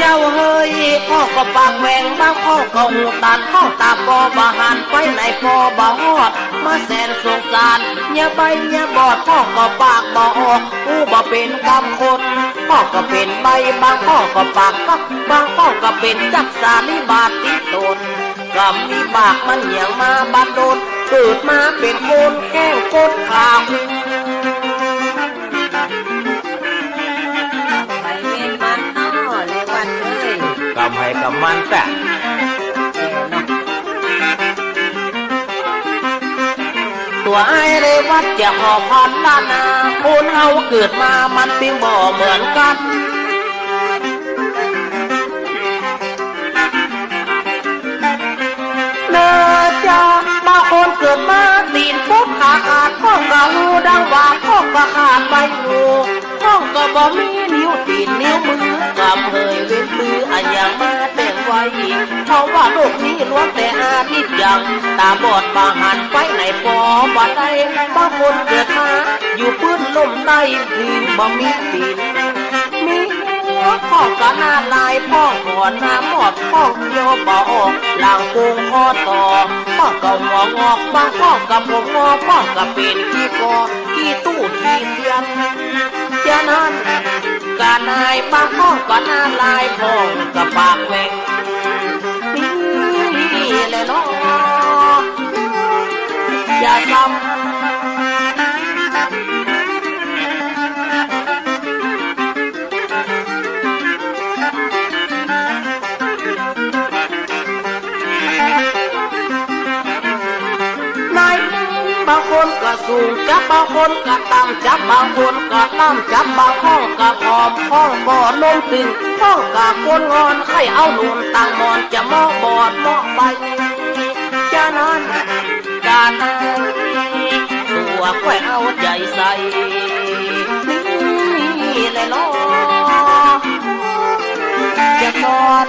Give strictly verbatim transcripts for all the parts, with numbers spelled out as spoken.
เจ้าเฮย พ่องก็ปากแหว่ง บางพ่องก็หูตัน พ่องต๋าปอบ่หัน ไปไหนปอบ่ฮอด มาแสนสงสาร เยียะใบ้เยียะบอด พ่องก็ปากบ่ออก ฮู้บ่เป๋นกำคน พ่องก็เป๋นใบ้ บางพ่องก็ปากก๊อก บางพ่องก็เป๋นจักสาลิบาตติดตน กำวิบากมันหยังมาบัดดล เกิดมาเป๋นคนแข้งคนขา ไปเวรมันเนาะเรวัตเอ้ย กำใผกำมันแต๊ ตั๋วอ้ายเรวัตจะขอภาวนา คนเฮาเกิดมามันติงบ่เหมือนกั๋น เน่อเจ้า บางคนเกิดมาตี๋นปุดขาขาด พ่องก็ฮู้ดังว่า พ่องก็ขาดใบหู พ่องก็บ่มีนิ้วตี๋นนิ้วมือ กำเฮยเวรปืออะหยังมาแต่งไว้ เพราะว่าโลกนี้ล้วนแต่อนิจจัง ต๋าบอดบ่หัน ไปไหนปอบ่ได้ บางคนเกิดมาอยู่ปื้นล่มใต้ ถือบ่มีตี๋น มีหัวพ่องก็หน้าลาย พ่องก็หน้ามอด พ่องเคี้ยวบ่ออก หลังโป่งคอต่อ พ่องก็หัวงอก บางพ่องก็ผมงอก พ่องก็เป๋นขี้กอ ขี้ตู้ขี้เตียน ฉะนั้น กะนาย บางพ่องก็หน้าลาย พ่องก็ปากแหว่ง นี่แหละเนาะ อย่าซ้ำ นาย บางคนก็สูง จับบางคนก็ต่ำ จับบางคนก็ต่ำ จับบางพ่องก็ผอม พ่องบ่โน้มตึง พ่องก็คนงอน ใค่เอาหนุนตังหมอน จะเหมาะบอดเหมาะไป ฉะนั้น ก๋านตั๋วค่อยเอาใจ๋ใส่ นี่แหละเนาะ จะสอน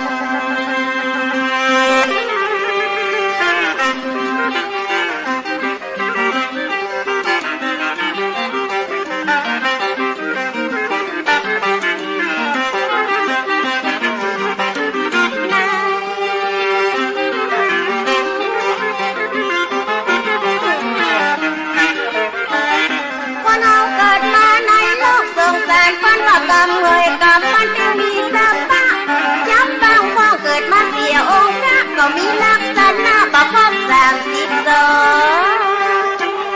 คนเฮาเกิดมาในโลกสงสาร เปิ้นว่ากรรมเฮยกรรมมันจึงมีสภาพ จับบ่างพ่องเกิดมาเสียองค์พระ ก็มีลักษณะบ่ครบสามสิบสอง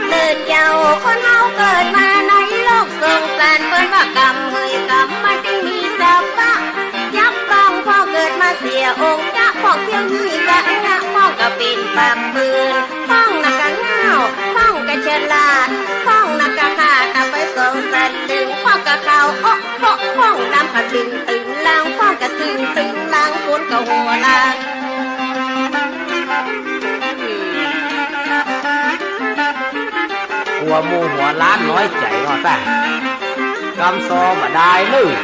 เน่อเจ้า คนเฮาเกิดมาในโลกสงสาร เปิ้นว่ากรรมเฮยกรรมมันจึงมีสภาพ จับบ่างพ่องเกิดมาเสียองค์พระ พ่องเที่ยวนี้กะนะ พ่องกะเป๋นปากปืน พ่องนะกะง่าว พ่องกะฉลาด พ่องนะกะขาด เอาไปสองสันลึง พ่องกะขาว โอ๊ะ พ่อง พ่องดำกะตึงตึงลาง พ่องกะตึงตึงลาง คนกะหัวล้าน กั๋วหมู่หัวล้านน้อยใจ๋เนาะ แต่กำซอบ่ได้เลย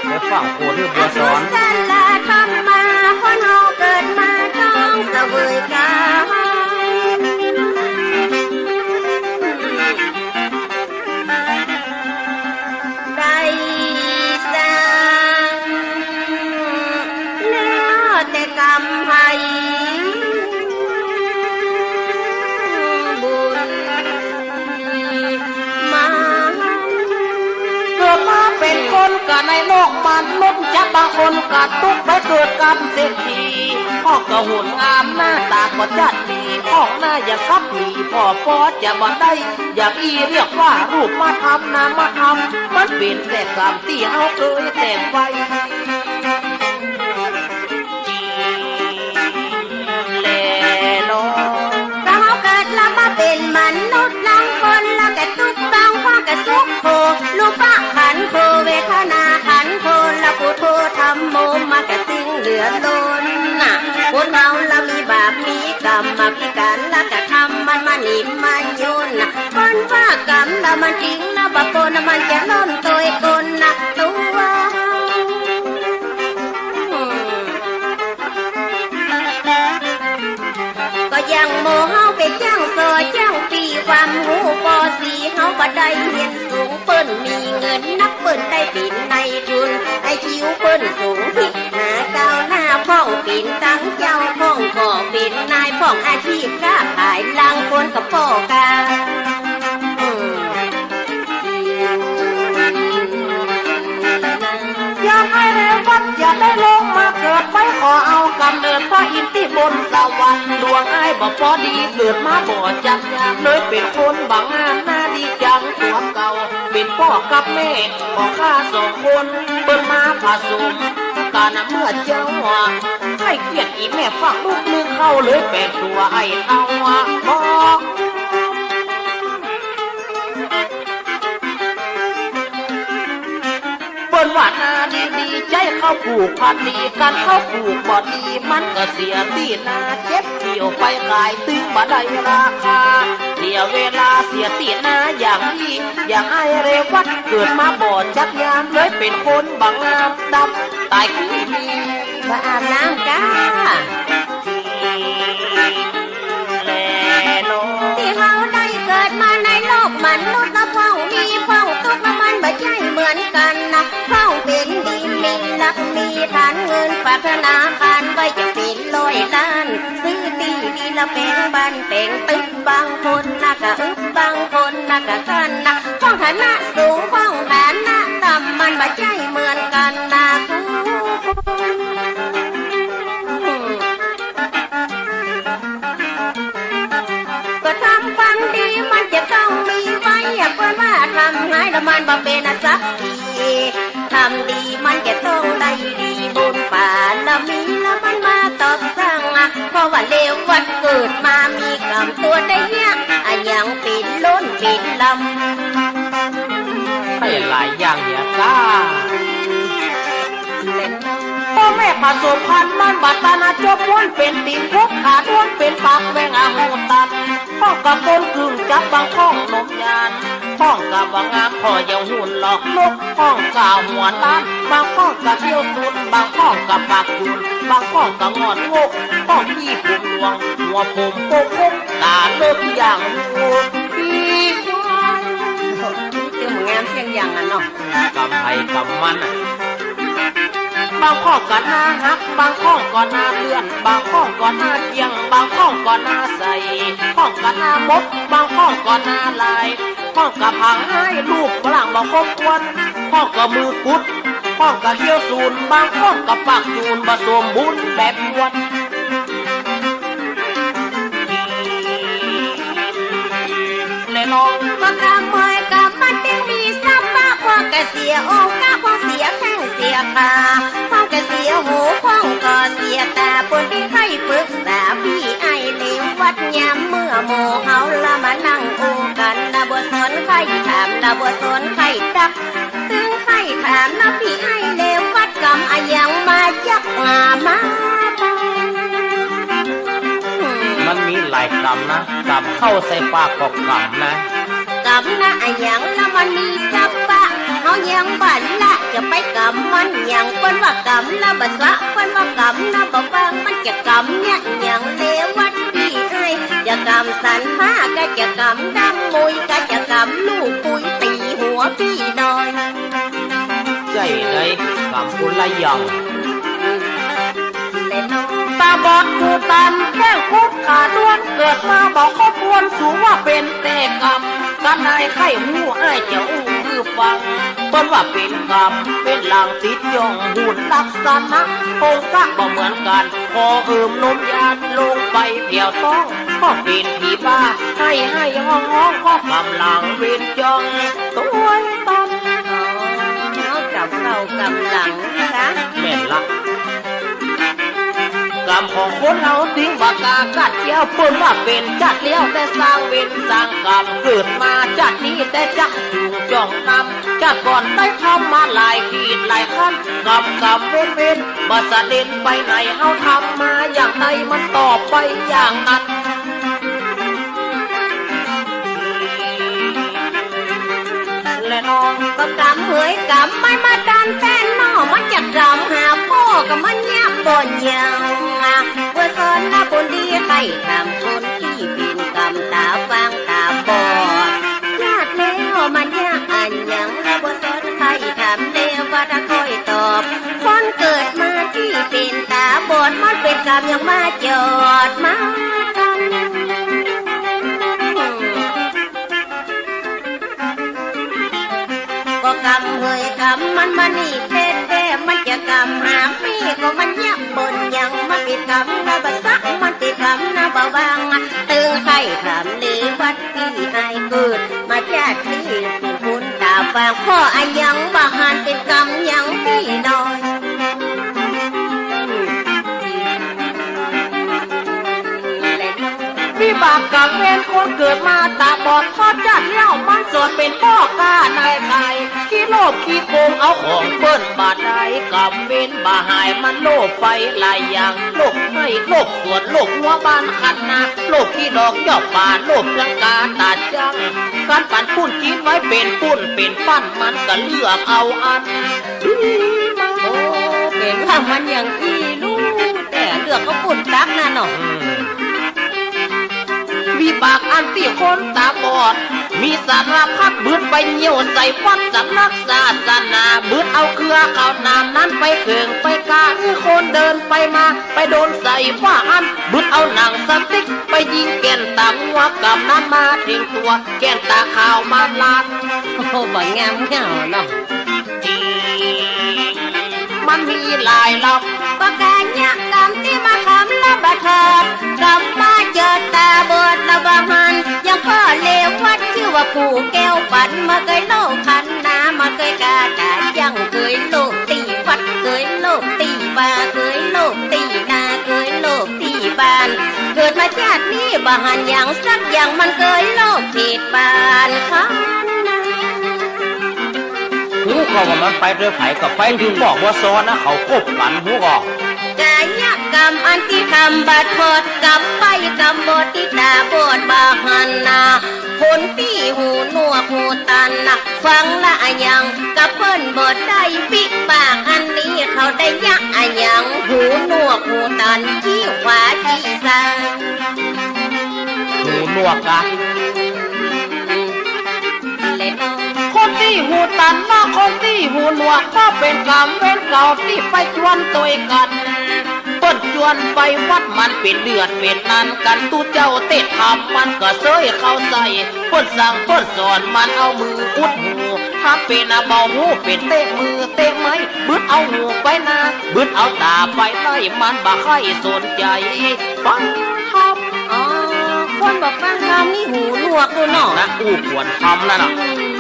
ไปฟังครูที่บัวสอน สละธรรมา คนเฮาเกิดมาต้องเสวยกรรม ได้สร้างแล้วแต่กรรมให้บุญมา เกิดมาเป๋นคนกะในโลกมนุษย์ จับบางคนกะตุ๊กข์ไปเกิดกำเศรษฐี พ่องกะหุ่นงามหน้าต๋าก็จะดี พ่องหน้าอย่าซับหนี พ่อปอจะบ่ได้ อย่างอี้เรียกว่ารูปธรรมนามธรรม มันเป๋นแต่กรรมตี้เฮาเกยแต่งไว้ จริงแลเนาะ ถ้าเฮาเกิดละมาเป๋นมนุษย์ลางคนละกะตุ๊กข์ บางพ่องกะสุขโข รูปะขันธ์โข เวทนาขันธ์โข ละพุทโธธัมโม มากะตึงเหลือล้นน่ะ คนเฮาละมีบาปมีกรรม มาพิการละกะทำมันมาหนีบมายุนน่ะ เปิ้นว่ากรรมละมันจริงละบ่ปนน่ะ มันจะล้นโตยก้นน่ะ ตั๋ว ก็อย่า หมู่เฮาไปจ้างซอจ้างปี้ ความฮู้ ปอสี่ เฮาบ่ได้เฮียนสูง เปิ้นมีเงินนัก เปิ้นได้เป๋นนายทุน ไอ้คิวเปิ้นสูง คิดหาก้าวหน้าพ่อง เป๋นตังเจ้าพ่อง ก็เป๋นนายพ่อง อาชีพค้าขาย ลางคนก็ป้อก๋า อืม ยามอ้ายเรวัตจะได้ลงมาเกิดไป ขอเอาก๋ำเนิดฟ้าอินตี้บนสวรรค์ ดวงอ้ายบ่ปอดี เกิดมาบ่จักยาม เลยเป๋นคนบ่งาม หน้าดีจังตั๋วเก่า เป๋นป้อกับแม่ของข้าสองคน เปิ้นมาผสมกั๋นเมื่อเจ๊า ใค่เกียรติอี่แม่ฟักลูกนึ่งเข้า เลยแป๋งตั๋วไอ้เฒ่าบ่ เปิ้นว่านาดีดี ใจ๊เข้าผูกพันดี คันเข้าผูกบ่ดี มันก็เสียตี้นา เก็บเกี่ยวไปขาย ตึงบ่ได้ราคา เสียเวลาเสียตี้นา อย่างอี้ อย่างอ้ายเรวัตเกิดมาบ่จักยาม เลยเป๋นคนบ่งาม ดำต๋ายขี้มี บ่อาบน้ำก้า ตี้เฮาได้เกิดมาในโลกมนุษย์ ละพ่องมีพ่องตุ๊กข์ ละมันบ่ใจ้เหมือนกั๋นนะ พ่องเป๋นดีมีหลัก มีฐานเงินฝากธนาคารไว้จะเป๋นร้อยล้าน ซื้อตี้ดินละแป๋งบ้านแป๋งตึก บางคนนะก็อึด บางคนนะก็กั้นนะ พ่องฐานะสูง พ่องฐานะต่ำ มันบ่ใจ้เหมือนกั๋นนะ ก็ทำความดีมันจะต้องมีไว้ เปิ้นว่าทำฮ้ายละมันบ่เป๋นสักที ทำดีมันจะต้องได้ดี บุญบารมีละมันมาตอบสั่ง เพราะว่าเรวัตเกิดมามีก๋ำตั๋วได้เยียะ อะหยังเป๋นล้นเป๋นลำ หลายอย่างเยียะก้า ป้อแม่ผสมพันธุ์มันบ่ตัน อะจบม้วนเป๋นตี๋น พบขาด้วนเป๋นปากแหว่ง อะหูตัน พ่องกับคนกึ่งจับ บางพ่องหนมยาน พ่องกับบ่งาม พ่อเยียะหุ่นหลอกนก พ่องกับหัวตัน บางพ่องกับเขี้ยวสุน บางพ่องกับปากจูน บางพ่องกับงอนงก พ่องขี้ผมหลวง หัวผมปกมก ต๋าเลิกอย่างงู ตี้ควาย เตี้ยงงามเตี้ยงอย่างอะเนาะ ก๋ำใผก๋ำมันอะ บางพ่องก็หน้าฮัก บางพ่องก็หน้าเปื้อน บางพ่องก็หน้าเกี้ยง บางพ่องก็หน้าใส พ่องก็หน้ามด บางพ่องก็หน้าลาย พ่องก็ผางฮ้าย รูปร่างบ่ครบถ้วน พ่องก็มือกุด พ่องก็เขี้ยวสุน บางพ่องก็ปากจูน บ่สมบูรณ์แบบควร แลน้อง ก็ก๋ำเฮยก๋ำมันจึงมีสัพพะ พ่องก็เสียองค์กะ พ่องเสียแข้งเสียขา พ่องก็เสียหู พ่องก็เสียต๋า ปนตี้ใค่ปึกษาปี้อ้ายเรวัต ยามเมื่อหมู่เฮาละมานั่งอู้กั๋น ละบ่สนใค่ถาม ละบ่สนใค่ตัก ตึงใค่ถามนะปี้อ้ายเรวัต ก๋ำอะหยังมาจักหามา มันมีหลายก๋ำนะ ก๋ำเข้าใส่ปากก็ก๋ำนะ ก๋ำนะอะหยังละมันมีสัพพะ เฮายังบ่ละจะไปก๋ำมันหยัง เปิ้นว่าก๋ำละบ่สะ เปิ้นว่าก๋ำละบ่ฟัง มันจะก๋ำเยียะหยังเรวัตปี้อ้าย จะก๋ำสันผ้า ก็จะก๋ำดั้งมุย ก็จะก๋ำลูกปุย ตี๋หัวปี้น้อย ใจ้ได๋ ก๋ำคนละอย่าง ต๋าบอดหูตัน แข้งคุดขาด้วน เกิดมาบ่ครบถ้วน สูว่าเป๋นแต่ก๋ำ กะนายใค่ฮู้ อ้ายจะอู้หื้อฟัง เปิ้นว่าเป๋นก๋ำ เป๋นหลังติดย่อง หุ่นลักษณะ องค์กะบ่เหมือนกั๋น พอเอิมนมยานลงไปแผวต๊อง ก็เป๋นผีบ้า ไห้ไห้ฮ้องฮ้อง ก็ก๋ำหลังเวรจ้อง ตวยตัน อ๋อ ก๋ำเข้าก๋ำหลังนะคะ แม่นละ ก๋ำของคนเฮาตึงบ่กล้ากัดเกี้ยว เปิ้นว่าเป๋นจาติแล้วแต่สร้างเวรสร้างก๋ำ เกิดมาจาตินี้แต่จักถูกจ้องนำ จาติก่อนได้ทำมาหลายขีดหลายขั้น ก๋ำก๋ำเว้นเว้น บ่สะเด็นไปไหน เฮาทำมาอย่างใดมันตอบไปอย่างนั้น และน้องก็ก๋ำเหยก๋ำมันมาตันแต่น้อ มันจะก๋ำหาป้อก็มันเยียะบ่ยัง เมื่อสอนละบุญดีใค่ถามคน กำยังมาจอดมา ก็กำเหยกำมันมานี่แต๊ๆ มันจะกำหามีก็มันยักบ่นยัง มันติดกำนะบ่ซัก มันติดกำนะบ่วาง ตึงใค่ถามเลวัดตี้อ้ายเกิดมาจาตินี้ ตี้ปุ้นต๋าฟาง เพราะอะหยังบ่หัน ติดกำยังปี้น้อย วิบากกรรมเวรคนเกิดมาต๋าบอด เพราะจาติแล้วมันสอนเป๋นป้อก๊านายขาย ขี้โลภขี้โกงเอาของเปิ้นบ่ได้ กรรมเวรบ่หายมันโลภไปหลายอย่าง โลภไฮ่โลภสวน โลภงัวบ้านคันนา โลภขี้ดอกยอดป่า โลภเปื้องกาต๋าจั้ง คันปันปุ้นกิ๋นไว้เป๋นปุ้นเป๋นปั้น มันก็เลือกเอาอัน โอ้ เป๋นว่ามันอย่างอี้ลูก แต่เลือกเอาปุ้นตั๊กนั่นเนาะ อืม วิบากอันตี้คนต๋าบอด มีสารพัด บึดไปเยี่ยวใส่วัดสำนักศาสนา บึดเอาเกลือข้าวหนามนั้นไปเผิงไปกา หื้อคนเดินไปมา ไปโดนใส่ฝ้าอัน บึดเอาหนังสติ๊กไปยิงแก่นต๋างัว กำนั้นมาเถิงตั๋ว แก่นต๋าขาวมาลัด โอ้ บ่งามเหงาเนาะ มันมีหลายรอบ ก็กายกรรมตี้มาทำละบ่ถอด กำมาเจิดต๋าบอดละบ่หัน ยังป้อเลวัดจื้อว่าปู่แก้วปัน บ่เกยโลภคันนา บ่เกยกาต๋าจั้ง เกยโลภตี้วัด เกยโลภตี้ป่า เกยโลภตี้นา เกยโลภตี้บ้าน เกิดมาจาตินี้บ่หันหยังสักอย่าง มันเกยโลภเขตบ้านคันนา ฮู้ก่อว่ามันไปตวยใผ ก็ไปตวยป้อบัวสอนนะ เขาคบกั๋น ฮู้ก่อ กายกรรมอันตี้ทำบ่ถอด กำไปกำบอดตี้ต๋าบอดบ่หันนา คนตี้หูหนวกหูตันนะ ฟังละอะหยังกะเปิ้นบ่ได้ วิบากอันนี้เขาได้ยะอะหยัง หูหนวกหูตัน ขี้ขวาขี้ซ้าย หูหนวกกะ คนตี้หูตันนะ คนตี้หูหนวก ก็เป๋นกรรมเวรเก่าตี้ไปจวนตวยกั๋น เปิ้นจวนไปวัดมันเป๋นเดือนเป๋นนานกั๋น ตุ๊เจ้าเตธรรมมันก็เซ้ยเข้าใส่ เปิ้นสั่งเปิ้นสอนมันเอามืออุดหู ถ้าเป๋นอะบ่ฮู้เป๋นเตะมือเตะไม้ บึดเอาหูไปนา บึดเอาต๋าไปใต้ มันบ่ใค่สนใจ๋ฟังธรรม อ๋อ คนบ่ฟังธรรมนี่หูหนวกปู้นเนาะ นะ อู้ขวนธรรมนั่นน่ะ อืม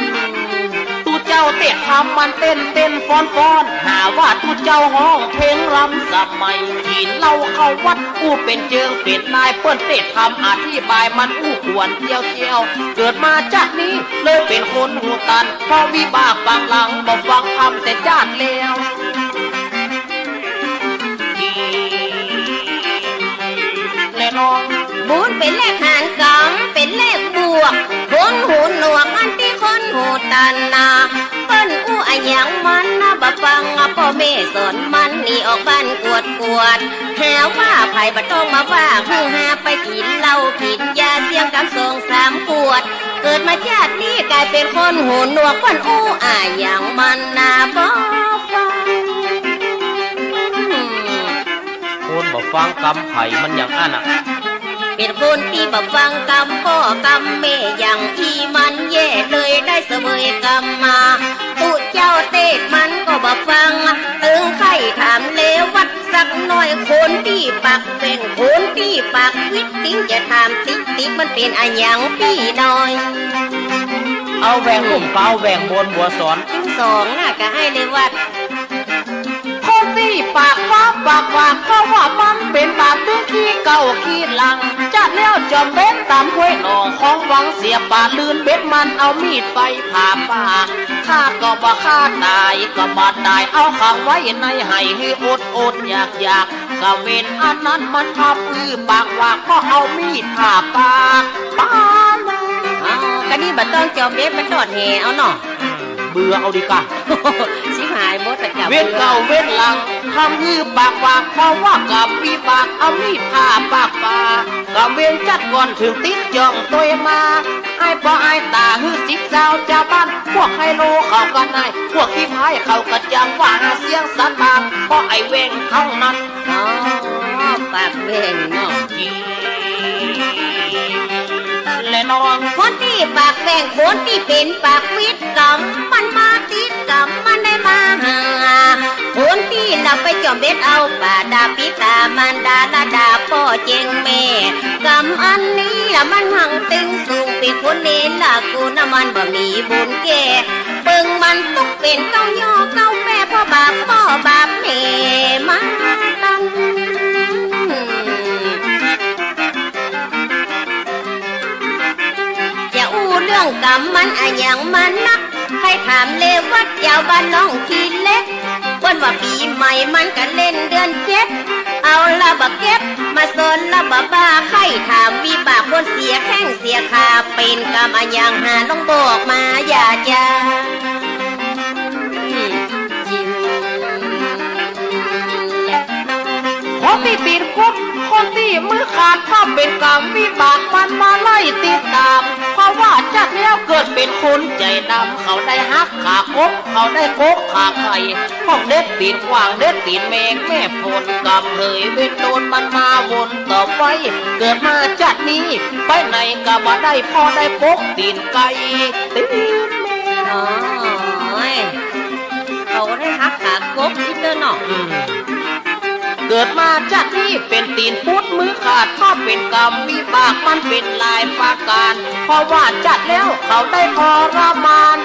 ตุ๊เจ้าเตธรรมมันเต้นเต้นฟ้อนฟ้อน หาว่าตุ๊เจ้าฮ้องเพลงรำสมัย กิ๋นเหล้าเข้าวัด อู้เป๋นเจิงเป๋นนาย เปิ้นเตธรรมอธิบายมันอู้ขวนเจียวเจียว เกิดมาจาตินี้เลยเป๋นคนหูตัน เพราะวิบากปางหลังบ่ฟังธรรมแต่จาติแล้ว แลน้อง บุญเป๋นเลขหาร กรรมเป๋นเลขบวก คนหูหนวกอันตี้คนหูตันนา เปิ้นอู้อะหยังมันนะบ่ฟัง ป้อแม่สอนมันหนีออกบ้านกวดกวด หาว่าใผบ่ต้องมาว่า หื้อหาไปกิ๋นเหล้ากิ๋นยา เสี้ยงกำสองสามขวด เกิดมาจาตินี้ก๋ายเป๋นคนหูหนวก เปิ้นอู้อะหยังมันนาบ่ฟัง คนบ่ฟังกำใผมันอย่างอั้นน่ะ เป๋นคนตี้บ่ฟังกำป้อกำแม่อย่างอี้มันแย่เลย ได้เสวยกำมา ตุ๊เจ้าเตธรรมมันก็บ่ฟัง ตึงใค่ถามเลวัดสักหน้อย คนตี้ปากแหว่ง คนตี้ปากวิด ติงจะถามติ๊กติ๊ก มันเป๋นอะหยังปี้น้อย เอาแหว่งลุ่มเปล่าแหว่งบนบัวสอน ตึงสองน่ะ ก็อ้ายเลวัด คนตี้ปากฟ้าปากหว่าง เพราะว่ามันเป๋นบาปตึงขี้เก่าขี้หลัง จาติแล้วจอมเบสต๋ามห้วยหนอง ของหวังเสียป่า ลืนเบสมันเอามีดไปผ่าป่า ฆ่าก็บ่ฆ่า ต๋ายก็บ่ต๋าย เอาขังไว้ในไหหื้ออดอดอยากอยาก กรรมเวรอันนั้นมันทำหื้อปากหว่าง เพราะเอามีดผ่าปากปลาเลย อ๋อ กะนี้บ่ต้องจอมเบสไปตอดแหเอาเนาะ เบื่อเอาดีกว่า ชิบหายหมดอะ กรรม เวรเก่าเวรหลัง ทำหื้อปากหว่าง เพราะว่ากรรมวิบาก เอามีดผ่าปากปลา กรรมเวรจัดก่อนเถิงติดจ่องตวยมา อ้ายป้ออ้ายต๋าหื้อสิทธิ์เจ้าบ้าน พวกไฮโลเขาก็ได้ พวกขี้พายเขาก็จัง ว่าหาเสี้ยงสันบาป เพราะไอ้แหว่งเท่านั้น อ๋อ ปากแหว่งเนาะ และน้อง คนตี้ปากแหว่ง คนตี้เป๋นปากวิด กรรมมันมาติด กรรมมันได้มาหา คนตี้ละไปจ่อมเบ็ดเอาป่า ด่าปิดา มารดา ละด่าป้อเจ๊งแม่ กรรมอันนี้ละมันหังตึงสูง เป๋นคนเนรละกูนะ มันบ่มีบุญแก้ เปิงมันตุ๊กเป๋นเก้าย่อเก้าแป้ เพราะบาปป้อบาปแม่มาตัง จะอู้เรื่องกรรมมันอะหยังมันนัก ใค่ถามเรวัตเจ้าบ้านน้องขี้เหล็ก เปิ้นว่าปี๋ใหม่มันก็เล่นเดือนเจ็ด เอาละบ่าเก็บ มาสอนละบ่าบ้า ใค่ถามวิบากคนเสียแข้งเสียขา เป๋นกรรมอะหยังหาลองบอกมาอย่าจา อืม เพราะตี้ตี๋นกบ คนตี้มือขาด ถ้าเป๋นกรรมวิบากมันมาไล่ติดต๋าม เพราะว่าจัดแล้วเกิดเป๋นคนใจ๋ดำ เขาได้หักขากบ เขาได้กกขาไข่ พวกเด็ดตี๋นกว้าง เด็ดตี๋นแมง แม่ฝนกรรมเหยเวรโดนมันมาวนต่อไป เกิดมาจัดนี้ ไปไหนก็บ่ได้ พ่อได้ปกตี๋นไก่ ตี๋นแมว โอ้ย เขาได้หักขากบอีกแล้วเนาะ อืม เกิดมาจัดนี้เป๋นตี๋นปุดมือขาด ถ้าเป๋นกรรมวิบากมันเป๋นหลายประก๋าน เพราะว่าจัดแล้วเขาได้ทรมาน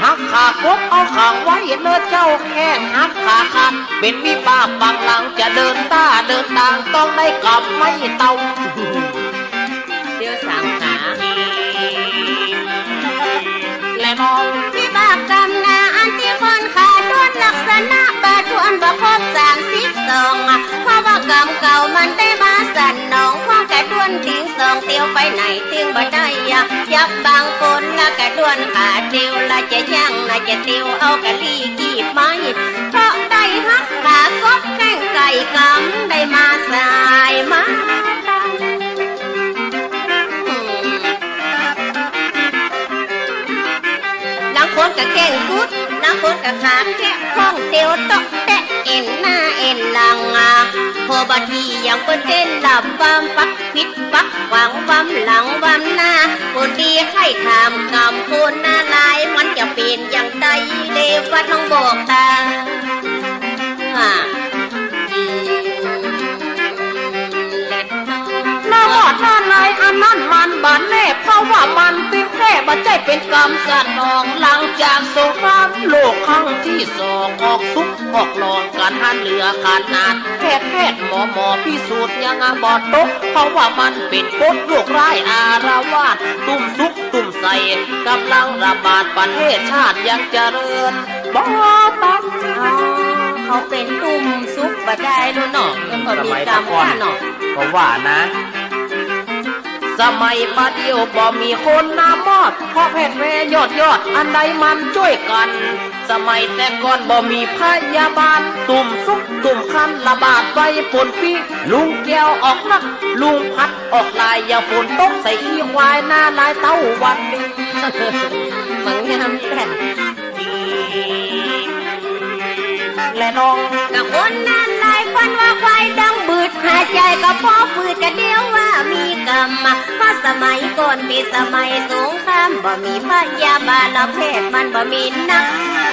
หักขากบเอาขังไว้เน่อเจ้า แข้งหักขาขาด เป๋นวิบากปางหลัง จะเดินต้าเดินตาง ต้องได้กำไม้เต้า เดี๋ยวสามขา และน้อง วิบากกรรมนาอันตี้คนขาด้วน ลักษณะบ่ถ้วนบ่ครบสามสิบสอง เพราะว่ากรรมเก่ามันได้มาสนอง เพราะกระด้วนติงสองเตียว ไปไหนติงบ่ได้ จับบางคนละกระด้วนขาเตียว ละจะยั้งนะจะเตียว เอากะลี่กีบไม้ เพราะได้หักขากบแข้งไก่ กรรมได้มาสายมาตัง ลางคนก็แข้งกุด ลางคนก็ขาแคะ ข้องเตียวเตาะแตะ เอ็นหน้าเอ็นหลัง พอบาดทีอย่างเปิ้นเต้น ละวำปักผิดปักขวาง วำหลังวำหน้า คนตี้ใค่ถามกรรมคนนาลายณ์ มันจะเป๋นอย่างใด เรวัตลองบอกตาง หน้าหมอดหน้าในอันนั้นมันบ่แน่ เพราะว่ามันติดแท้ บ่ใจ้เป๋นกรรมสนอง หลังจากสงครามโลกครั้งตี้สอง ออกซุกออกหลอนกั๋นหันเหลือขนาด แพทย์แพทย์หมอหมอพิสูจน์ยังบ่ตก เพราะว่ามันเป๋นกฎโรคร้ายอาละวาด ตุ้มซุกตุ้มใส่ ก๋ำลังระบาด ประเทศชาติยังเจริญบ่ตัน อ๋อ เขาเป๋นตุ้มซุกบ่ได้แล้วเนาะ มันบ่มีกรรมว่าเนาะ ก็ว่านะ สมัยปะเดี่ยวบ่มีคนหน้ามอด เพราะแพทย์แผนยอดยอด อันใดมันจ้วยกั๋น สมัยแต่ก่อนบ่มีพยาบาล ตุ้มซุกตุ้มคันระบาดไว ปนปี้ ลุงแก้วออกนัก ลุงพัดออกหลาย อย่างฝนตกใส่ขี้ควาย นาลายณ์เต้าวันนี้ บางยามแต่ และน้อง กะคนนาลายณ์ฟันว่าควายดังบืด หายใจ๋ก็พอปืด กะเดียวว่ามีกรรม เพราะสมัยก่อนเป๋นสมัยสงคราม บ่มีพยาบาลแพทย์มันบ่มีนัก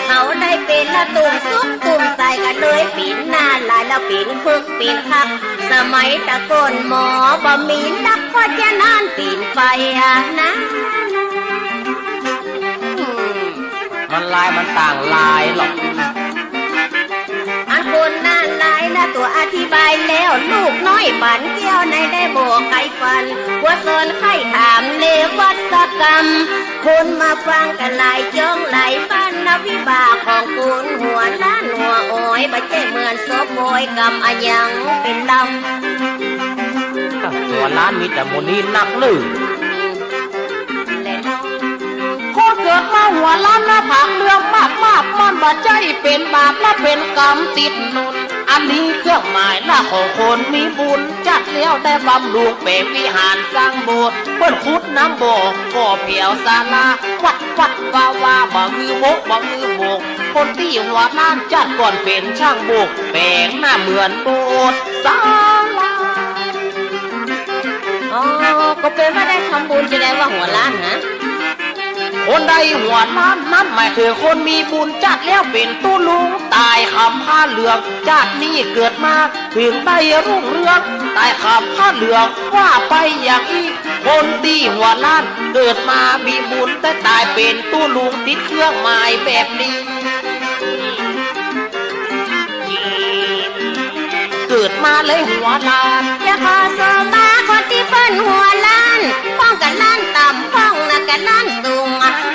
เขาได้เป๋นละตุ้มซุกตุ้มใส่ กะเลยเป๋นนาลายณ์ ละเป๋นคึกเป๋นคัก สมัยตะก่อนหมอบ่มีนัก เพราะฉะนั้นเป๋นไปอะนะ มันลายมันต่างลายหรอก อันคนนาลายณ์นะ ตั๋วอธิบายแล้ว ลูกน้อยปั๋นแก้วในได้บอกใค่ฟัน ว่าสอนใค่ถามเรวัตกรรม คนมาฟังกั๋นหลายจ้องหลายบ้านนะ วิบากของคนหัวล้านหัวอ้อย บ่ใจ้เหมือนศพบอย กรรมอะหยังเป๋นลำ หัวล้านมีแต่หมู่นี้นักหรือ และน้อง คนเกิดมาหัวล้านหน้าผากเหลื่อมมากๆ มันบ่ใจ้เป๋นบาป ละเป๋นกรรมติดหนุน อันนี้เครื่องหมายหน้าของคนมีบุญ จัดแล้วได้บำรุงแป๋งวิหารสร้างโบสถ์ เปิ้นขุดน้ำบ่อ ก่อแผวศาลา วัดวัดวาวา บ่ฮือโมะบ่ฮือโบก คนตี้หัวล้านจัดก่อนเป๋นช่างโบก แป๋งหน้าเหมือนโบสถ์ศาลา ก็แปลว่าได้ทำบุญ จะได้ว่าหัวล้านนะ คนได้หัวล้านนั้นหมายเถิงคนมีบุญ จัดแล้วเป๋นตุ๊ลุง ต๋ายคำผ้าเหลือง จัดนี้เกิดมาเถิงได้รุ่งเรือง ต๋ายคำผ้าเหลือง ว่าไปอย่างอี้ คนตี้หัวล้านเกิดมามีบุญ แต่ต๋ายเป๋นตุ๊ลุงติดเครื่องหมายแบบนี้ เกิดมาเลยหัวล้าน จะขอสมาคนตี้เปิ้นหัวล้าน พ่องกะล้านต่ำ พ่องนะกะล้านสูง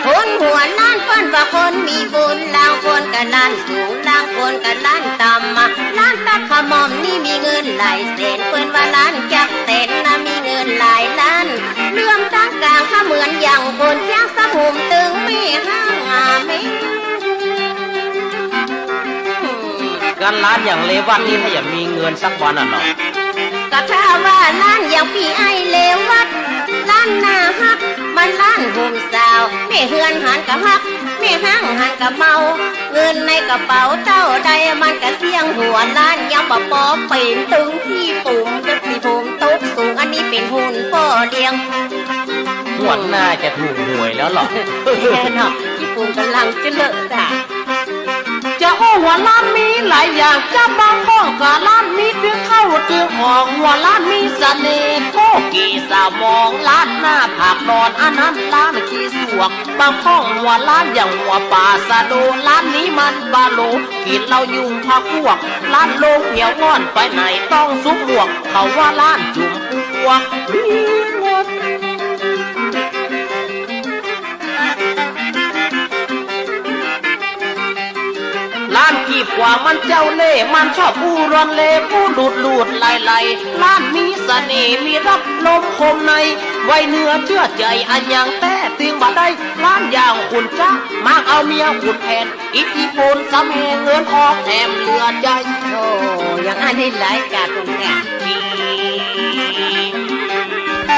คนหัวล้านเปิ้นว่าคนมีบุญ ลางคนกะล้านสูง ลางคนกะล้านต่ำ ล้านตั๊ดขม่อมนี่มีเงินหลายแสน เปิ้นว่าล้านจั๊กแตนนะมีเงินหลายล้าน เหลื่อมตังก๋างก็เหมือนอย่างคน เสียงสะหุมตึงแม่ฮ้างอาแม่ ก็ล้านอย่างเรวัตนี่ถ้าอยากมีเงินสักวันอะเนาะ ก็ถ้าว่าล้านอย่างปี้อ้ายเรวัต ล้านหน้าฮัก มันล้านหนุ่มสาว แม่เฮือนหันกะฮัก แม่ฮ้างหันกะเมา เงินในกระเป๋าเต้าใด มันกะเสี้ยงหัวล้าน ยังบ่ปอเป๋นตึงขี้ปุ๋ม จะสิผมตกสูง อันนี้เป๋นหุ่นป้อเลี้ยง งวดหน้าจะถูกหวยแล้วเหรอ แน่เนาะ ขี้ปุ๋มก๋ำลังจะเลอะจ้ะ จะอู้หัวล้านมีหลายอย่าง จะบางพ่องกะล้านมีตึกเข้าตึกออก หัวล้านมีเสน่ห์ โกกิสมอง ล้านหน้าผากนอน อันนั้นล้านขี้สวก บางพ่องหัวล้านอย่างหัวป๋าสะโด ล้านนี้มันปะโล กิ๋นเหล้ายุงพรรคพวก ล้านลมเหี่ยวง่อน ไปไหนต้องสุมหมวก เขาว่าล้านจุ่มปวก มีเงิน ล้านกีบกว่ามันเจ้าเล่ห์ มันชอบอู้ร่อนเล่ห์ อู้หลุดหลุดไหลไหล ล้านมีเสน่ห์ มีรับลมคมใน ไว้เนื้อเชื่อใจ๋ อะหยังแต๊ตึงบ่ได้ ล้านอย่างขุนจ๊ะ มักเอาเมียขุนแผน อิทธิพลสำแหง เงินออกแถมเหลือใจ๊ โอ้ อย่างอั้นนี่หลายกาดตรงแท้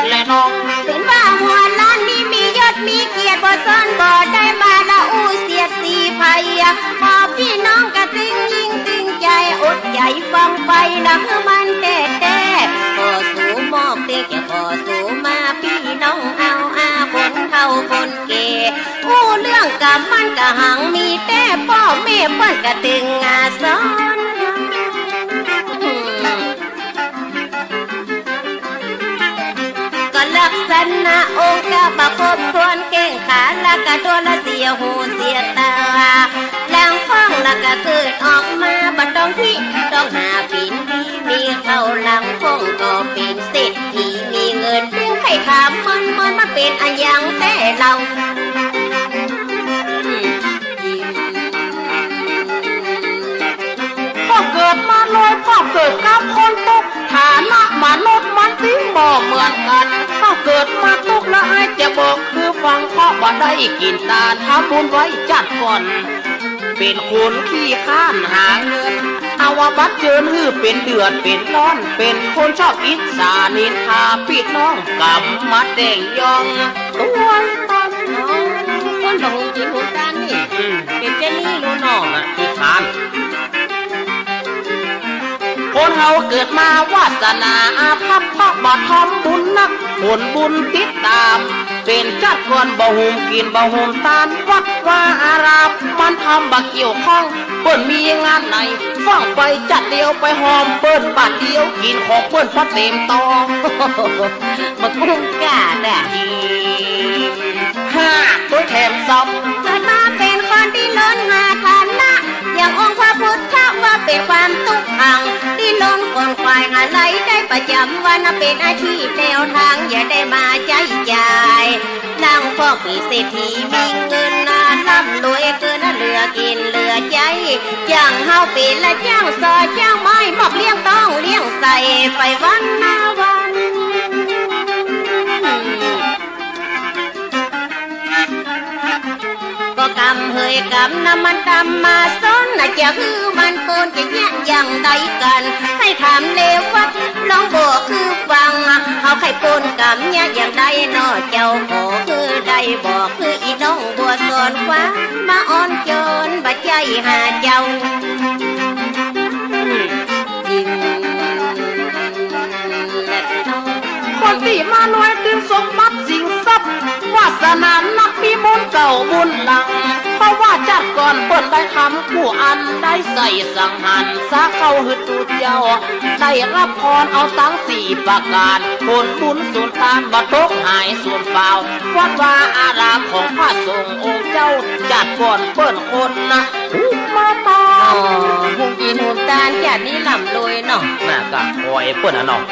และน้อง เถิงว่าหัวล้านนี้มียศมีเกียรติ บ่ซ้อนบ่ได้มาละอู้เสียดสีใผ ขอปี้น้องกะตึงยิ่งตึงใจ๋ อดใจ๋ฟังไปนะคือมันแต๊แต๊ ขอสูมอบเตียง จะขอสูมาปี้น้องเอาอา คนเฒ่าคนแก่ อู้เรื่องกำมันกะหังมีแต๊ ป้อแม่เปิ้นกะตึงอาสอน ก็ลักษณะองค์กะบ่ครบถ้วน แก้งขาละกะด้วน ละเสียหูเสียต๋า หลังพ่องละกะเกิดออกมาบ่ต้องฮิ ต้องหาปิ๋นดี มีเข้าหลังพ่องก็เป๋นเศรษฐี มีเงินปิ้งไข่ขามเมินเมิน มันเป๋นอะหยังแต๊เล่า พ่องเกิดมาลวย พ่องเกิดกับคนตก ฐานะมนุษย์มันตึงบ่เหมือนกั๋น พ่องเกิดมาตก ละอ้ายจะบอกหื้อฟัง เพราะบ่ได้กิ๋นตาน ทำบุญไว้จัดก่อน เป๋นคนขี้คร้านหาเงิน เอาว่าบัดเจิญหื้อเป๋นเดือดเป๋นร้อน เป๋นคนชอบอิจฉานินทา ปี้น้องกำมาแต่งยอง ตวยตน อ๋อ คนบ่ฮู้กิ๋นฮู้ตานนี่ อืม เป๋นเจ้านี้ลูกน้องอะ ขี้คร้าน คนเฮาเกิดมาวาสนาอาภัพ เพราะบ่ทำบุญนัก ผลบุญติดต๋าม เป๋นจัดก่อนบ่ฮู้กิ๋นบ่ฮู้ตาน วัดวาอารามมันทำบ่เกี่ยวข้อง เปิ้นมีงานไหน ฟ้องไปจัดเดียวไปหอมเปิ้นบาทเดียว กิ๋นของเปิ้นพอเต๋มตอง บ่กุ้มก้าแต๊ ห้า ตวยแถมซ้ำ เกิดมาเป๋นคนดิ้นรนหาฐานะ อย่างองค์พระพุทธว่าเป๋นความตุ๊กข์ขัง ดิ้นรนขวนขวายหารายได้ประจ๋ำวัน เป๋นอาชีพแนวทาง อย่าได้มาใจ๊จ่าย หลังพ่องเป๋นเศรษฐีมีเงินนา ร่ำรวยเกินเหลือกิ๋นเหลือใจ๊ อย่างเฮาเป๋นละจ้างซอยจ้างไม้ มอบเลี้ยงต้องเลี้ยงใส่ไปวันนาวัน ก็กำเหยกำนะมันกำมาซ้อนนะ จะหื้อมันโกนจะเยียะอย่างใดกั๋น ให้ถามเรวัต ลองบอกหื้อฟัง เฮาใค่โกนกำเยียะอย่างใดน้อเจ้า ขอหื้อได้บอกหื้ออี่น้องบัวสอนความมาอ้อนจอนบ่ใจ้หาเจ้า คนตี้มาลวยตึง สมบัติสิงทรัพย์ วาสนานักมีบุญเก่าบุญหลัง เพราะว่าจาติก่อนเปิ้นได้ทำกู้อัน ได้ใส่สังหารสาเข้าหื้อตูเจ้า ได้ฮับพรเอาตังสี่ประก๋าน ผลบุญสูญตานบ่ตกหายสูญเปล่า วัดวาอารามของพระสงฆ์องค์เจ้า จาติก่อนเปิ้นคนนะ มาตาม อ๋อ หุงกิ๋นหุงตาน จาตินี้ร่ำรวยเนาะ น่ะก็ขอหื้อเปิ้นน่ะเนาะ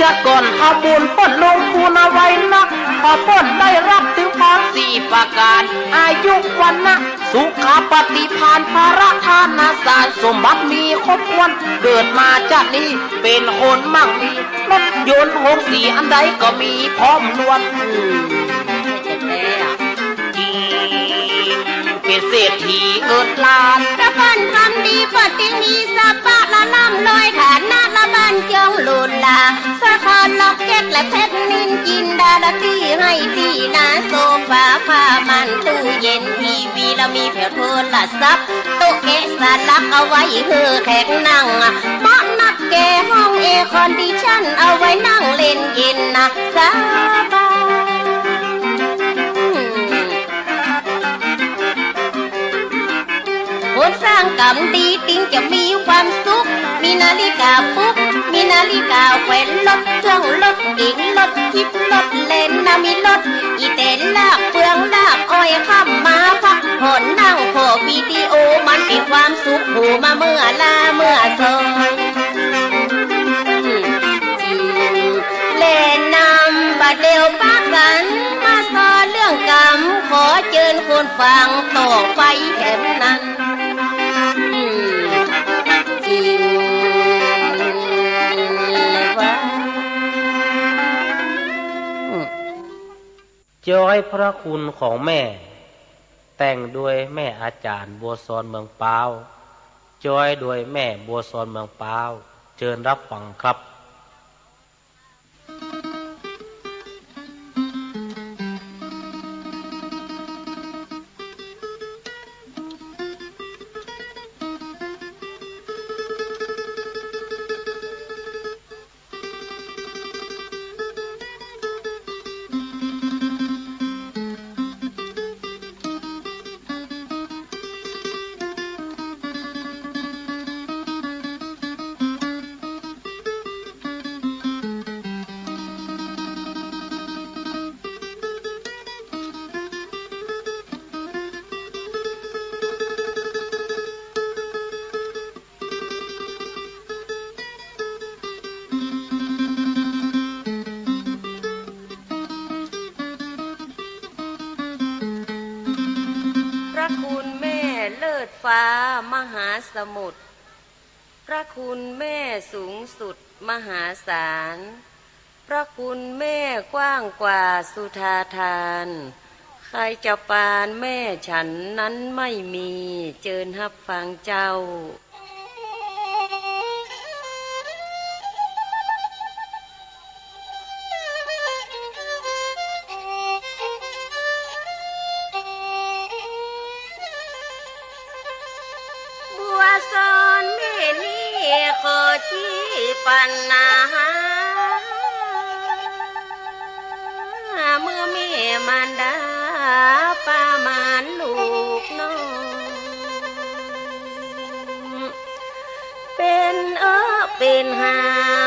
จาติก่อนทำบุญเปิ้นลงทุนเอาไว้นัก ขอเปิ้นได้ฮับถือพรสี่ประก๋าน อายุ วรรณะ สุขะ ปฏิภาณ พละ ฐานะ สารสมบัติมีครบถ้วน เกิดมาจาตินี้เป๋นคนมั่งมี รถยนต์โฮงสีอันใดก็มีพร้อมล้วน อืม ใช่แท้ๆ อะ จริง เป๋นเศรษฐีเงินล้าน ละบ้านทำดี ปฏิมีสะปะ ละร่ำรวยฐานะ ละบ้านจงหรูหรา สร้อยคอล็อกเก็ต และเพชรนิลจินดา ละตี้ไฮ่ตี้นา โซฟาผ้าม่าน ตู้เย็น ทีวี ละมีแผวโทรศัพท์ โต๊ะแกะสลัก เอาไว้หื้อแขกนั่ง เบาะนักแก่ ห้องแอร์คอนดิชัน เอาไว้นั่งเล่นเย็นนะ สบาย คนสร้างกรรมดีจึงจะมีความสุข มีนาฬิกาปลุก มีนาฬิกาแขวนรถ เครื่องรถเก๋ง รถจิ๊บ รถเลนนะ มีรถอีแตนลากเฟืองลากอ้อย ค่ำมาพักผ่อนนั่งผ่อวิดีโอ มันเป๋นความสุข โผล่มาเมื่อลาเมื่อซอย และนำบ่าเดี่ยวปะกั๋นมาสอนเรื่องกรรม ขอเจิญคนฟังต่อไปแถมนั้น จริงว่า จ้อยพระคุณของแม่ แต่งโดยแม่อาจ๋ารย์บัวสอนเมืองป๊าว จ้อยโดยแม่บัวสอนเมืองป๊าว เจิญฮับฟังครับ พระคุณแม่เลิศฟ้ามหาสมุทร พระคุณแม่สูงสุดมหาศาล พระคุณแม่กว้างกว่าสุธาทาน ใครจะปานแม่ฉันนั้นไม่มี เจิญฮับฟังเจ้า บัวสอนแม่นี้ขอจี้ปั๋นนา เมื่อแม่มารดาประมาณลูกน้อง เป๋นเอิ๊กเป๋นหา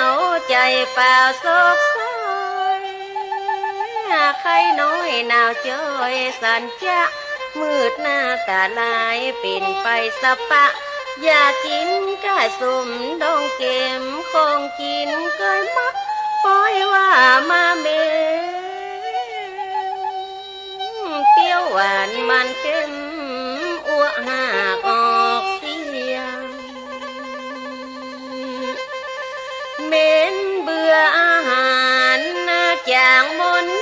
ว ใจ๋เปล่าโศกเศร้า ไข้น้อยหนาวจ้อยสันจะ มืดหน้าต๋าลายเป๋นไปสะปะ อยากกิ๋นก้าส้มดองเก็ม ของกิ๋นเกยมัก ปอยว่ามาเมน เปรี้ยวหวานมันเก็ม อัวหากออกเสียง เหม็นเบื่ออาหาร จ๋างมนเ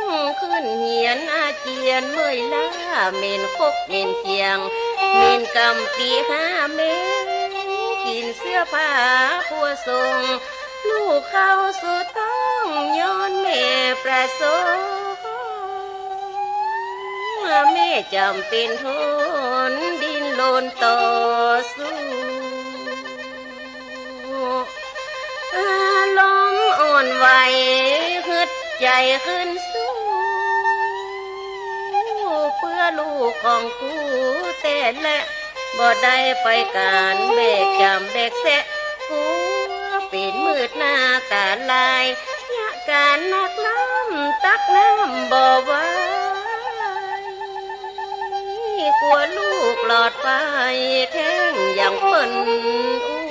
มียง ขึ้นเหียนอาเจียนเมื่อยล้า เหม็นคกเหม็นเขียง เหม็นกำปี๋ห้า เหม็นกิ๋นเสื้อผ้าปัวส่ง ลูกเข้าสู่ต๊องย้อนแม่ประสงค์ แม่จ๋ำเป๋นทนดิ้นรนต่อสู้ อารมณ์อ่อน ใจ๋ขึ้นสู้ เปื้อลูกของกูแต๊แล บ่ได้ไปก๋านแบกจามแบกแซะ กั๋วเป๋นมืดหน้าต๋าลาย ยะก๋านนักน้ำตักน้ำบ่ไหว กั๋วลูกหลอดไปแท้งอย่างเปิ้นอู้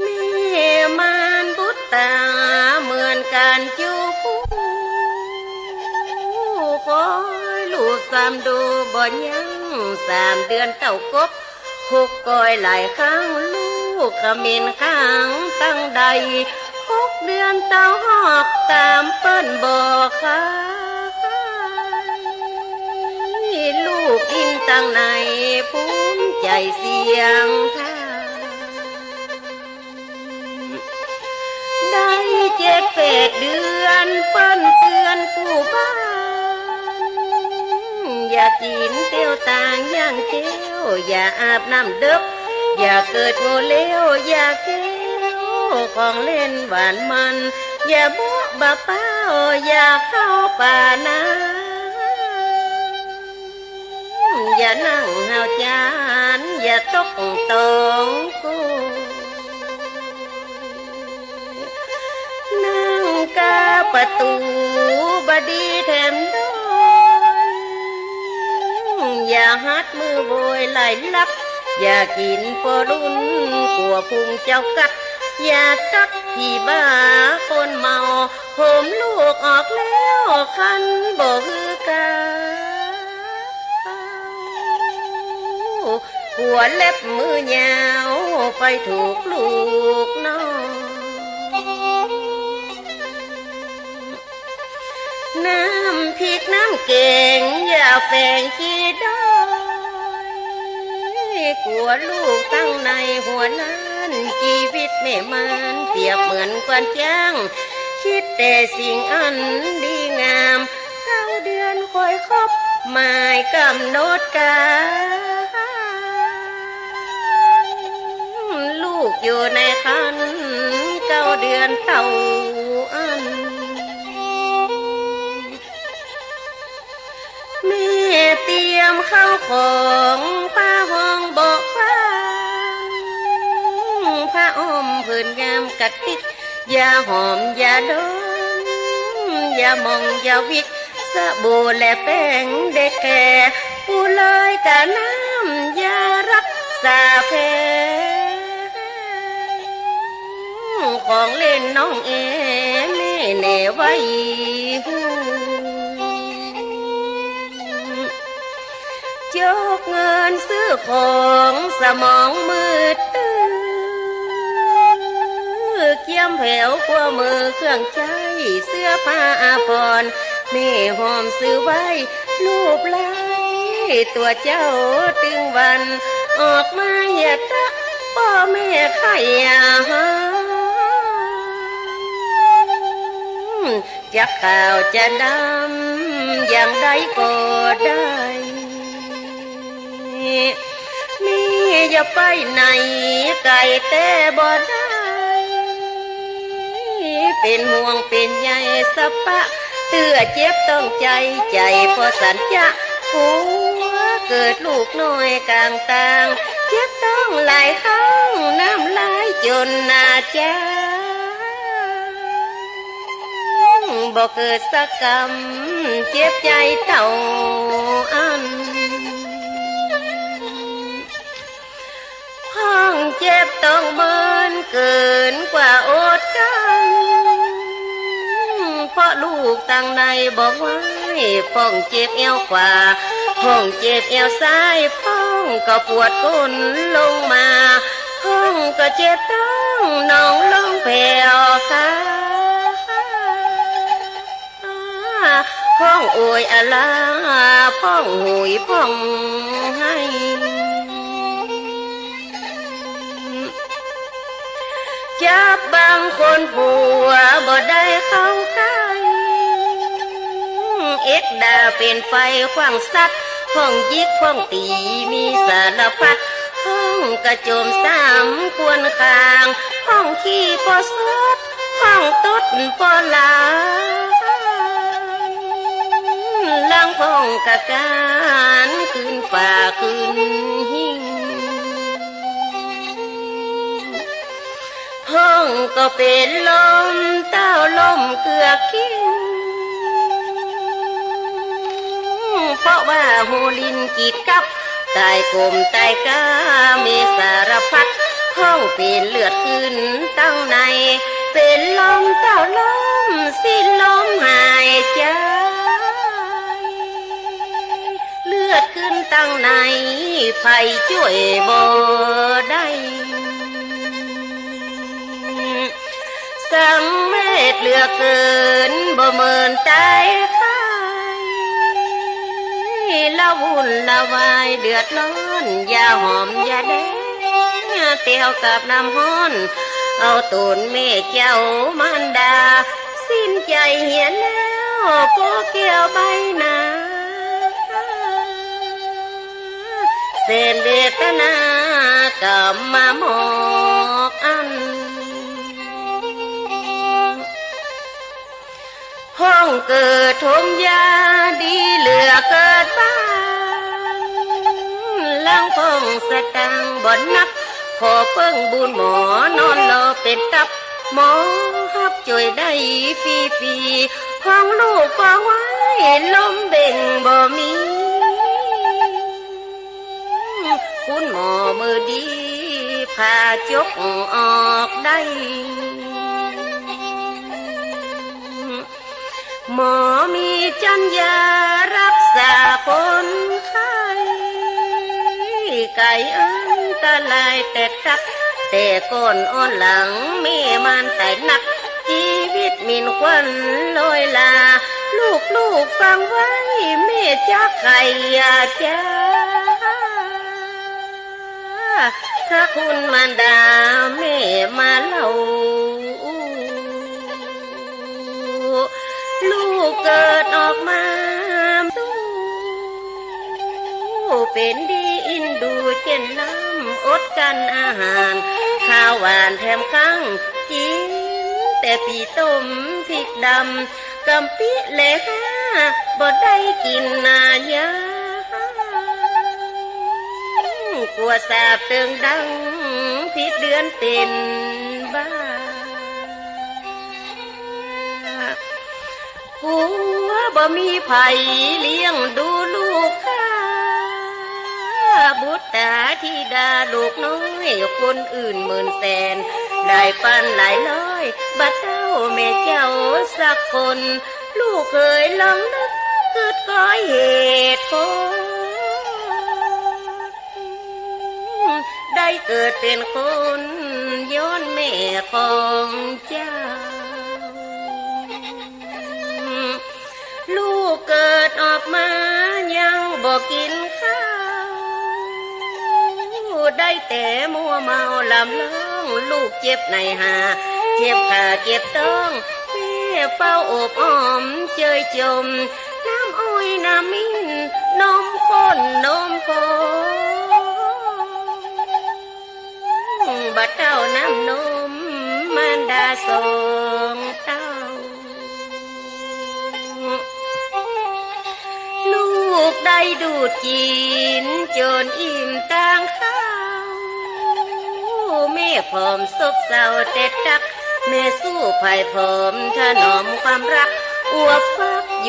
แม่มารบุตรต๋าเหมือนกั๋นเจ้าผู้ คอยลูกสามดูบ่ยั้ง สามเดือนเต้ากบ หกก้อยหลายครั้ง ลูกเขมรขังตังใด หกเดือนเต้าหอกต๋ามเปิ้นบ่คาย ลูกดิ้นตังในภูมิใจ๋เสียงทาย ได้เจ็ดแปดเดือนเปิ้นเตือนกู้บ้าน อย่ากิ๋นเตี้ยวตางย่างเจ๊ว อย่าอาบน้ำเดิ็ก อย่าเกิดโง่เลว อย่าเกี้ยวของเล่นหวานมัน อย่าโบ๊ะบ่าเป๊า อย่าเข้าป่านา อย่านั่งหาวจาน อย่าตกตองกู้ นั่งก้าประตู๋บ่ดีแถมดอย อย่าหัดมือโวยไหลลับ อย่ากิ๋นปอรุ่นกั๋วพุงเจ้ากั๊ก อย่ากั๊กผีบ้าคนเมา โหมลูกออกแล้วคันบ่หื้อก้าว กั๋วเล็บมือยาวไปถูกลูกน้อง น้ำพริกน้ำแก๋งอย่าแฝงขี้ด้อย กั๋วลูกตังในหัวนั้น จีวิตแม่มารเปรียบเหมือนควานจ๊าง คิดแต่สิ่งอันดีงาม เก้าเดือนคอยครบหมายก๋ำหนดก๋าน ลูกอยู่ในครรภ์เก้าเดือนเต้าอั้น แม่เตรียมข้าวของผ้าฮ้องเบาะฟาง ผ้าอ้อมผืนยามกะติก ยาหอมยาดม ยาหม่องยาวิก สบู่และแป้งเด็กแก่ ปูลอยกะน้ำยารักษาแผล ของเล่นน้องแอแม่แหน่ไว้หื้อ จกเงินซื้อของสมองมืดตื้อ เกี๊ยมแผวครัวมือเครื่องใจ๊ เสื้อผ้าอาภรณ์ แม่หอมซื้อไว้ ลูบไล้ตั๋วเจ้าตึงวัน ออกมาเหียดตะป้อแม่ใค่อาหาร จะขาวจะดำอย่างใดก็ได้ แม่อย่าไปไหนไก๋แต๊บ่ได้ เป๋นห่วงเป๋นใยสะปะ เตื้อเจ็บต้องใจ๋ ใจ๋บ่สันจะ กั๋วเกิดลูกน้อยก๋างตาง เจ็บต้องหลายครั้ง น้ำลายจ๋นหน้าจ๊าง บ่เกิดสักกำ เจ็บใจ๋เต้าอั้น ฮ้องเจ็บต้องเมินเกินกว่าอดกลั้น เพราะลูกตังในบอกไว้ พ่องเจ็บแอวขวา พ่องเจ็บแอวซ้าย พ่องก็ปวดก้นลงมา พ่องก็เจ็บต้องหนองลงแผวขา พ่องโอยอะลา พ่องโหยพ่องไห้ จับบังคนผัวบ่ได้เข้าใก้ เอ็กด่าเป๋นไฟขว้างสัตว์ พ่องหยิกพ่องตี๋มีสารพัด พ่อง กระโจมสามควรข้าง ห้องขี้ป้อสด ห้องตดป้อหลาน ลางพ่องกะก๋าน ขึ้นฝ้าขึ้นหิ้ง พ่องก็เป๋นลมเต้าลมเกือกคิ้ง เพราะว่าฮูลินกีดกับ ต๋ายก้มต๋ายก้าเมสารพัด พ่องเป๋นเลือดขึ้นตังใน เป๋นลมเต้าลมสิ้นลมหายใจ๋ เลือดขึ้นตังใน ใผจ้วยบ่ได้ สังเวชเหลือเกิน บ่เหมินต๋ายไข้ ละวุ่นละวายเดือดร้อน อย่าหอมอย่าแดง เตียวกับน้ำฮ้อน เอาต๋นแม่เจ้ามารดา สิ้นใจ๋เหียแล้ว โกแก้วใบหนา แสนเวทนากำมามอกอั้น พ่องเกิดโฮมยาดีเหลือเกิดบ้าง ลางพ่องสตางค์บ่นัก ขอเปิ้งบุญหมอนอนรอเป๋นตับ หมอฮับจ้วยได้ฟรีๆ พ่องลูกก็ไหว้ลมเบ่งบ่มี คุณหมอมือดีผ่าจกออกได้ หมอมีจัญญารักษาคนไข้ ไก๋อันตรายแต่ตัก แต่ก่อนอ่อนหลังแม่มารต๋ายนัก จีวิตหมิ่นควันลอยลา ลูกๆ ฟังไว้ แม่จักไขอย่าจ๊า ถ้าคุณมารดาแม่มาเล่า ลูกเกิดออกมา เป๋นดีอินดูเจ้นน้ำ อดกั้นอาหาร ข้าวหวานแถมข้าง กิ๋นแต่ปี้ต้มพริกดำ กำปี้แลห้า บ่ได้กิ๋นนายา กั๋วสาบเติงดัง ผิดเดือนเป๋นบ้า ผัวบ่มีใผเลี้ยงดูลูกข้า บุตรต๋าธิดาลูกน้อย คนอื่นหมื่นแสน หลายปันหลายร้อย บ่เต้าแม่เจ้าสักคน ลูกเอ๋ยลองนึกกึ๊ดก้อยเหตุผล ได้เกิดเป๋นคนย้อนแม่ของเจ้า ลูกเกิดออกมายังบ่กิ๋นข้าว ได้แต่มัวเมาลำร้อง ลูกเจ็บในหา เจ็บขาเจ็บต๊อง แม่เฝ้าโอบอ้อมเจยจม น้ำอ้อยน้ำมิ้น นมข้นนมผง บ่เต้าน้ำนมมารดาสองเต้า ลูกได้ดูดกิ๋นจ๋นอิ่มตางข้าว แม่ผอมซบเซาแต่ตัก แม่สู้ไพร่ผอมถนอมความรัก อวบฟัก